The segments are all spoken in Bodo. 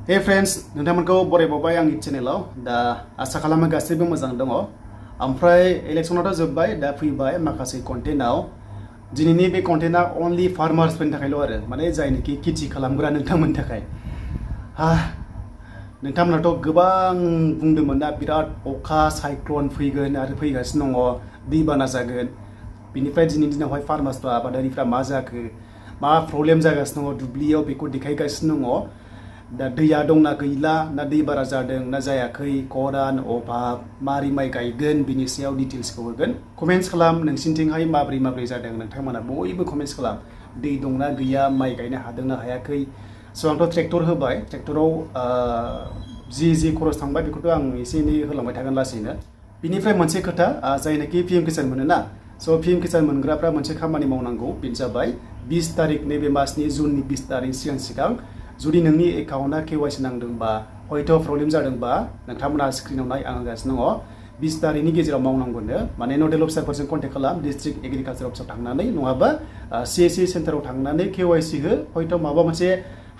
Hey friends, नोंथांमोनखौ बरायबावबाय आंनि चेनेलाव दा आसा खालामो गासैबो मोजां दङ। ओमफ्राय इलेक्शनाथ' जोब्बाय दा फैबाय माखासे कन्टेन्टआव दिनैनि बे कन्टेन्टआ अनलि फार्मार्सफोरनि थाखायल' आरो माने जायनोखि खेथि खालामग्रा नोंथांमोननि थाखाय। नोंथांमोनाथ' गोबां बुंदोंमोन ना बिराद अखा साइक्ल'न फैगोन आरो फैगासिनो दङ दैबाना जागोन। बिनिफ्राय दिनैनि दिनावहाय फार्मार्सफ्रा आबादारिफ्रा मा जाखो मा प्रब्लेम जागासिनो दङ दुब्लियाव बेखौ देखायगासिनो दङ। दा दैया दंना गैला ना दै बारा जादों ना जायाखै खरान अभाब मारै माइ गायगोन बिनि सायाव डिटेल्सखौ होगोन। कमेन्ट्स खालाम नोंसिनिथिंहाय माब्रै जादों नोंथांमोना बयबो कमेन्ट्स खालाम दै दंना गैया माइ गायनो हादोंना हायाखै। स' आंथ' ट्रेक्टर होबाय ट्रेक्टराव जि खरस थांबाय बेखौथ' आं एसे एनै होलांबाय थागोन लासैनो। बिनिफ्राय मोनसे खोथा जायनाखि PM किसान मोनोना स' PM किसान मोनग्राफ्रा मोनसे खामानि मावनांगौ बेनो जाबाय 20 तारिख नैबे मासनि जुननि 20 तारिख सिगां जुदि नोंनि एकाउन्टआ KYC नांदोंबा हयथ' प्रब्लेम जादोंबा नोंथांमोना स्क्रिनाव नाय आं होगासिनो दङ 20 तारिखनि गेजेराव मावनांगौनो माने नडेल अफिसारफोरजों कन्टेक्ट खालाम डिस्ट्रिक्ट एग्रिकालचार अफिसाव थांनानै नङाबा CSC सेन्टाराव थांनानै KYC हो हयथ' माबा मोनसे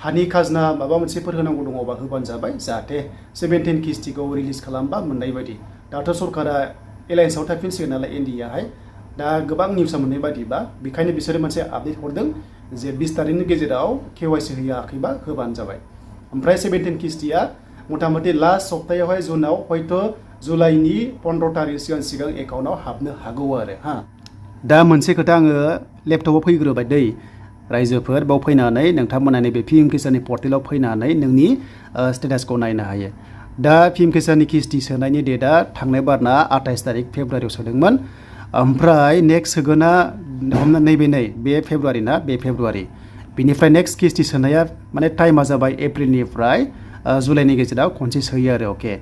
हानि खाजोना माबा मोनसेफोर होनांगौ दङबा होबानो जाबाय जाहाथे 17 किस्तिखौ रिलिज खालामबा मोननाय बायदि। दाथ' सरकारा एलायन्सआव थाफिनसिगोन नालाय NDAहाय दा गोबां निउसआ मोननाय बायदिबा बेखायनो बिसोरो मोनसे आपडेट हरदों जे 20 तारिखनि गेजेराव KYC होयाखैबा होबानो जाबाय। ओमफ्राय 17 किस्तिया मथा-मथि लास्ट सप्तायावहाय जुनाव हयथ' जुलाइनि 15 तारिख सिगां एकाउन्टआव हाबनो हागौ आरो दा मोनसे खोथा आङो लेपटपाव फैग्रोबाय दै रायजोफोर बाव फैनानै नोंथांमोना नैबे PM किसाननि पर्टेलाव फैनानै नोंनि स्टेटासखौ नायनो हायो। दा PM किसाननि किस्ति सोनायनि डेटआ थांनाय बारना 28 तारिख फेब्रुवारियाव सोदोंमोन। ओमफ्राय नेक्स्ट होगोना हमना बे फेब्रुवारि ना बे फेब्रुवारि बिनिफ्राय नेक्स्ट किस्ति सोनाया माने टाइमा जाबाय एप्रिलनिफ्राय जुलाइनि गेजेराव खनसे सोयो आरो अके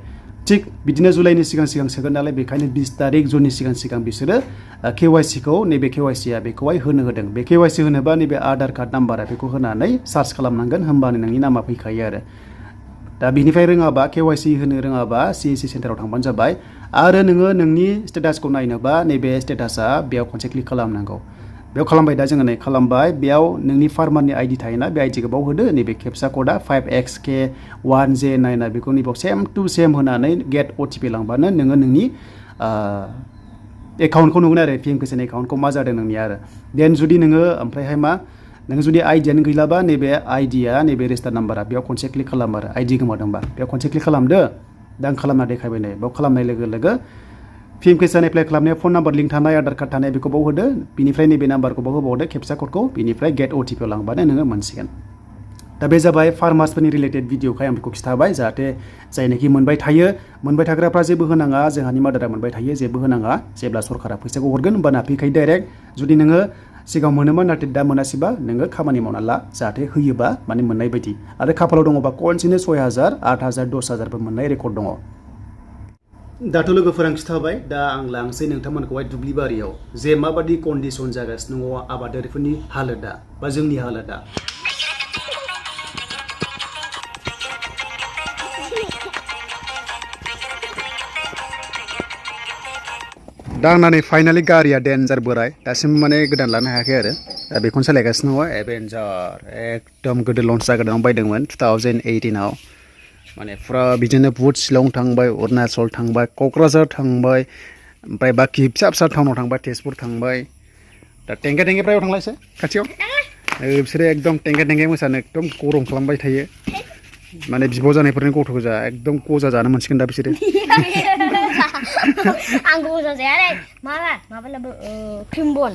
थिग बिदिनो जुलाइनि सिगां सोगोन नालाय बेखायनो 20 तारिख जुननि सिगां बिसोरो KYC खौ नैबे KYCआ बेखौहाय होनो होदों। बे KYC होनोबा नैबे आधार कार्ड नाम्बारा बेखौ होनानै सार्च खालामनांगोन होमबानो नोंनि नामा फैखायो आरो दा बिनिफ्राय रोङाबा KYC होनो रोङाबा CSC सेन्टाराव थांबानो जाबाय। आरो नोङो नोंनि स्टेटासखौ नायनोबा नैबे स्टेटासआ बेयाव खनसे क्लिक खालामनांगौ। बेयाव खालामबाय दा जोङो नै खालामबाय बेयाव नोंनि फार्मारनि ID थायोना बे आइडिखौ बाव होदो नैबे केपसा क'डआ 5XK1J9 बेखौ नैबाव सेम टु सेम होनानै गेट OTP लांबानो नोङो नोंनि एकाउन्टखौ नुगोन आरो PM किसान एकाउन्टखौ मा जादों नोंनिया आरो देन जुदि नोङो ओमफ्रायहाय मा नोङो जुदि आइडियानो गैलाबा नैबे आइडिया नैबे रेजिस्टार नाम्बारा बेयाव खनसे क्लिक खालाम आरो ID गोमादोंबा बेयाव खनसे क्लिक खालामदो दा आं खालामना देखायबाय नै बेयाव खालामनाय लोगो PM किसान एप्लाइ खालामनायाव फन नाम्बार लिंक थानाय आधार कार्ड थानाय बेखौ बाव होदो बिनिफ्राय नैबे नाम्बारखौ बाव होबावदो केपसा क'डखौ बिनिफ्राय गेट OTP आव लांबानो नोङो मोनसिगोन। दा बे जाबाय फार्मार्सफोरनि रिलेटेड भिडिअखाय आं बेखौ खिथाबाय जाहाथे जायनाखि मोनबाय थाग्राफ्रा जेबो होनाङा जोंहानि मादारा मोनबाय थायो जेबो होनाङा जेब्ला सरकारा फैसाखौ हरगोन होमबाना फैखायो डाइरेक्ट जुदि नोङो सिगाङाव मोनोमोन नाथाय दा मोनासैबा नोङो खामानि मावना ला जाहाथे होयोबा माने मोननाय बायदि आरो खाफालाव दङबा खनसेनो 6000 8000 10000 मोननाय रेकर्ड दङ। दाथ' लोगोफोर आं खिथाबाय दा आं लांसै नोंथांमोनखौहाय दुब्लि बारियाव जे माबादि कन्डिसन जागासिनो दङ आबादारिफोरनि हालोदा बा जोंनि हालोदा। दा आंना नै फाइनालि गारिया डेन्जार बोराय दासिम माने गोदान लानो हायाखै आरो दा बेखौनो सालायगासिनो दङ एभेन्जार एकदम गोदो लन्च जागोदानाव बायदोंमोन 2018आव माने फुरा बिदिनो बुहुत शिलं थांबाय अरुणाचल थांबाय क'क्राझार थांबाय ओमफ्राय बाखि फिसा टाउनाव थांबाय तेजपुर थांबाय दा टेंगे प्रायाव थांलायसै खाथियाव बिसोरो एकदम टेंगे मोसानो एकदम गरम खालामबाय थायो माने बिब' जानायफोरनि गथ' गोजा एकदम गजा जानो मोनसिगोन दा बिसोरो आं गजा जाया रे माबा क्रिमबन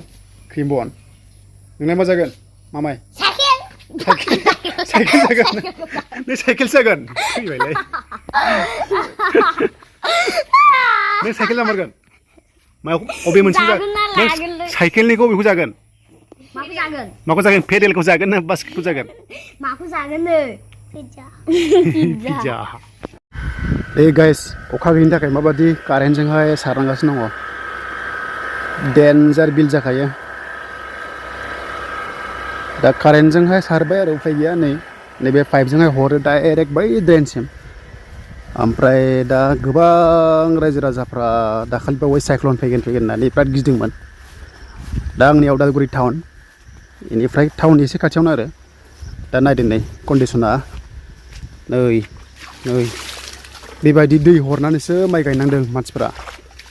नोंलाय मा जागोन मामाय साइकेल जागोन नों साइकेल जागोन फैबायलाय नों साइकेल जामारगोन अबे मोनसे जागोन साइकेलनिखौ बेखौ जागोन माखौ जागोन पेडेलखौ जागोन ना बास्केटखौ जागोन माखौ जागोन नो पिज्जा ए गाइस अखा गैयिनि थाखाय माबादि कारेन्टजोंहाय सारनांगासिनो दङ डेन्जार बिल जाखायो दा कारेन्टजोंहाय सारबाय आरो उफाय गैया नैबे पाइपजोंहाय हरो डाइरेक्ट बै ड्रेनसिम ओमफ्राय दा गोबां रायजो राजाफ्रा दाखालि बावै साइक्ल'न फैगोन होननानै बिराद गिदोंमोन दा आंनि उदालगुरि टाउन बेनिफ्राय टाउन एसे खाथियावनो आरो दा नायदों नै कन्डिसना नै बेबायदि दै हरनानैसो माइ गायनांदों मानसिफ्रा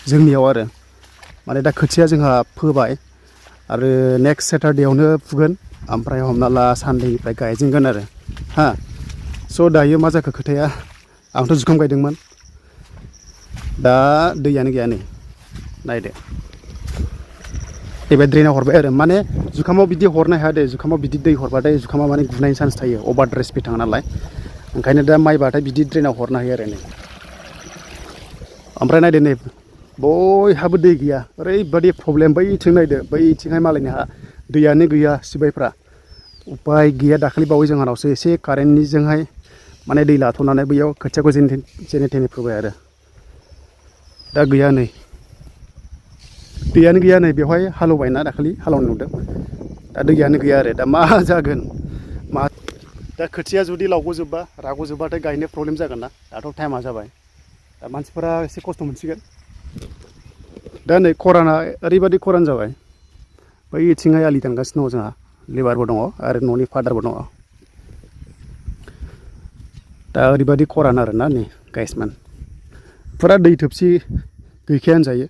जोंनियाव आरो माने दा खोथिया जोंहा फोबाय आरो नेक्स्ट सेटारडेआवनो फुगोन ओमफ्राय हमना ला सानडेनिफ्राय गायजेनगोन आरो हा स' दायो मा जाखो खोथाया आंथ' जुखाम गायदोंमोन दा दैयानो गैया नै नायदो एबार ड्रेनाव हरबाय आरो माने जुखामाव बिदि हरनो हाया दे जुखामाव बिदि दै हरबाथाय जुखामा माने गुनायनि चान्स थायो अभारद्राय स्पिड थाङा नालाय ओंखायनो दा माइबाथाय बिदि ड्रेनाव हरनो हायो आरो नै ओमफ्राय नायदो नै बयहाबो दै गैया ओरैबादि प्रब्लेम बैथिं नायदो बैथिंहाय मालायनि हा दैयानो गैया सिबायफ्रा उपाय गैया दाखालि बावै जोंहानावसो एसे कारेन्टनिजोंहाय माने दै लाथ'नानै बैयाव खोथियाखौ जेने थेने फोबाय आरो दा गैया नै दैयानो गैया नै बेवहाय हालेवबायना दाखालि हालेवनाय नुदों दा दैयानो गैया आरो दा मा जागोन मा दा खोथिया जुदि लावग'जोबबा राग'जोबबाथाय गायनो प्रब्लेम जागोन ना दाथ' टाइमा जाबाय दा मानसिफोरा एसे खस्थ' मोनसिगोन दा नै खराना ओरैबादि खरान जाबाय बैथिंहाय आलि दानगासिनो दङ जोंहा लेबारबो दङ आरो न'नि फादारबो दङ दा ओरैबादि खरान आरोना नै गाइसमान फुरा दै थोबसि गैखाया होनजायो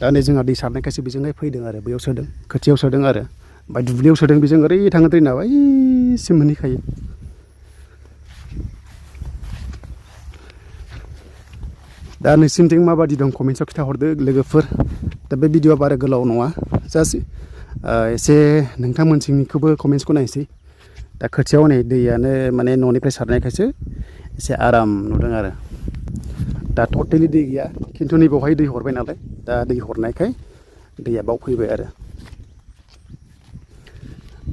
दा नै जोंहा दै सारनायखायसो बेजोंहाय फैदों आरो बैयाव सोदों खोथियाव सोदों आरो ओमफ्राय दुब्लियाव सोदों बेजों ओरै थाङो दैना बैसिम मोनहैखायो दा नोंसिनिथिं माबादि दं कमेन्ट्सआव खिथाहरदो लोगोफोर दा बे भिडिअआ बारा गोलाव नङा जास्ट एसे नोंथांमोनथिंनिखौबो कमेन्ट्सखौ नायसै दा खोथियाव नै दैयानो माने न'निफ्राय सारनायखायसो एसे आराम नुदों आरो दा टटेलि दै गैया खिन्थु नैबावहाय दै हरबाय नालाय दा दै हरनायखाय दैया बाव फैबाय आरो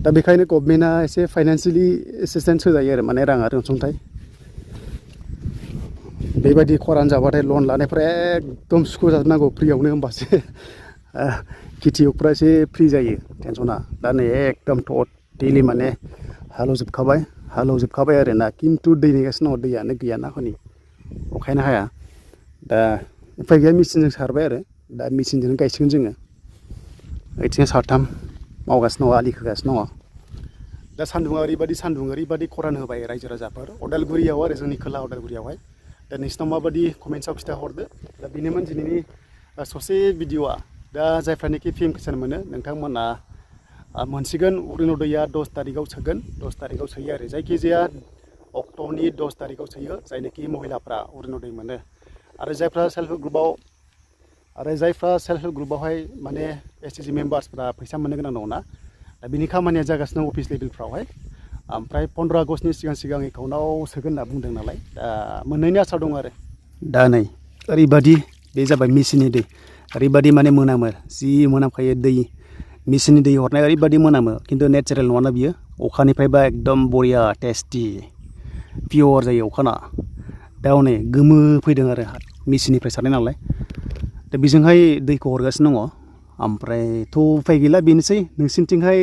दा बेखायनो गभर्नमेन्टआ एसे फाइनान्सियेलि एसिसटेन्स होजायो आरो माने राङारि अनसुंथाइ बेबायदि खरान जाबाथाय लन लानायफ्रा एकदम सुख'जाजोबनांगौ फ्रियावनो होमबासो खेथियकफ्रा एसे फ्रि जायो टेनसना दा नै एकदम टटेलि माने हालेवजोबखाबाय आरो ना खिन्थु दै नेगासिनो दङ दैयानो गैया ना हनै अखायानो हाया दा उफाय गैया मेचिनजों सारबाय आरो दा मेचिनजोंनो गायसिगोन जोङो ओइथिं साथाम मावगासिनो दङ आलि खोगासिनो दङ दा सान्दुङा ओरैबादि खरान होबाय रायजो राजाफोर अदालगुरियाव आरो जोंनि खोला अदालगुरियावहाय दा नोंसिनाव माबादि कमेन्ट्सआव खिथाहरदो दा बेनोमोन दिनैनि ससे भिडिअआ दा जायफ्रानोखि पिएम किसान मोनो नोंथांमोना मोनसिगोन अरुनदयआ 10 तारिखआव सोगोन 10 तारिखआव सोयो आरो जायखिजाया अक्ट'नि 10 तारिखआव सोयो जायनोखि महिलाफ्रा अरुनदय मोनो आरो जायफ्रा सेल्फ हेल्प ग्रुपआवहाय माने एसटिसि मेम्बार्सफ्रा फैसा मोननो गोनां दङ ना दा बिनि खामानिया जागासिनो दं अफिस लेभेलफ्रावहाय ओमफ्राय 15 आगस्टनि सिगां एकाउन्टआव सोगोन होनना बुंदों नालाय दा मोननायनि आसा दं आरो दा नै ओरैबादि बे जाबाय मेचिननि दै ओरैबादि माने मोनामो जि मोनामखायो दै मेचिननि दै हरनाय ओरैबादि मोनामो खिन्थु नेचारेल नङाना बियो अखानिफ्रायबा एकदम बरिया टेस्टि पियर जायो अखाना दा हनै गोमो फैदों आरो मेचिननिफ्राय सारनाय नालाय दा बेजोंहाय दैखौ हरगासिनो दङ ओमफ्रायथ' उफाय गैला बेनोसै नोंसिनिथिंहाय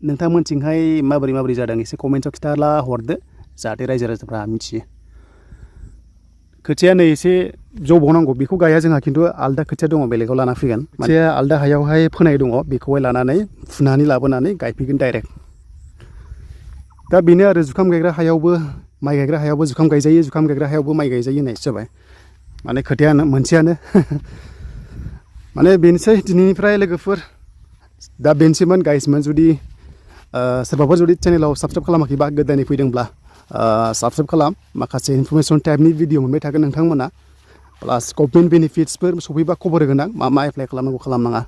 नोंथांमोनथिंहाय माबोरै जादों एसे कमेन्ट्सआव खिथाला हरदो जाहाथे रायजो राजाफ्रा मिथियो खोथिया नै एसे जबावनांगौ बेखौ गाया जोंहा खिन्थु आलदा खोथिया दङ बेलेगाव लाना फैगोन खोथिया आलदा हायावहाय फोनाय दङ बेखौहाय लानानै फुनानै लाबोनानै गायफैगोन डाइरेक्ट दा बेनो आरो जुखाम गायग्रा हायावबो माइ गायग्रा हायावबो जुखाम गायजायो जुखाम गायग्रा हायावबो माइ गायजायो होननायसो जाबाय माने खोथाया मोनसेयानो माने बेनोसै दिनैनिफ्राय लोगोफोर दा बेनोसैमोन गाइसमोन जुदि सोरबाफोर जुदि चेनेलाव साबसक्राइब खालामाखैबा गोदानै फैदोंब्ला साबसक्राइब खालाम माखासे इनफरमेसन टाइपनि भिडिअ मोनबाय थागोन नोंथांमोना प्लास गभर्नमेन्ट बेनिफिट्सफोर सफैबा खबर होगोन आं मा एप्लाइ खालामनांगौ खालामनाङा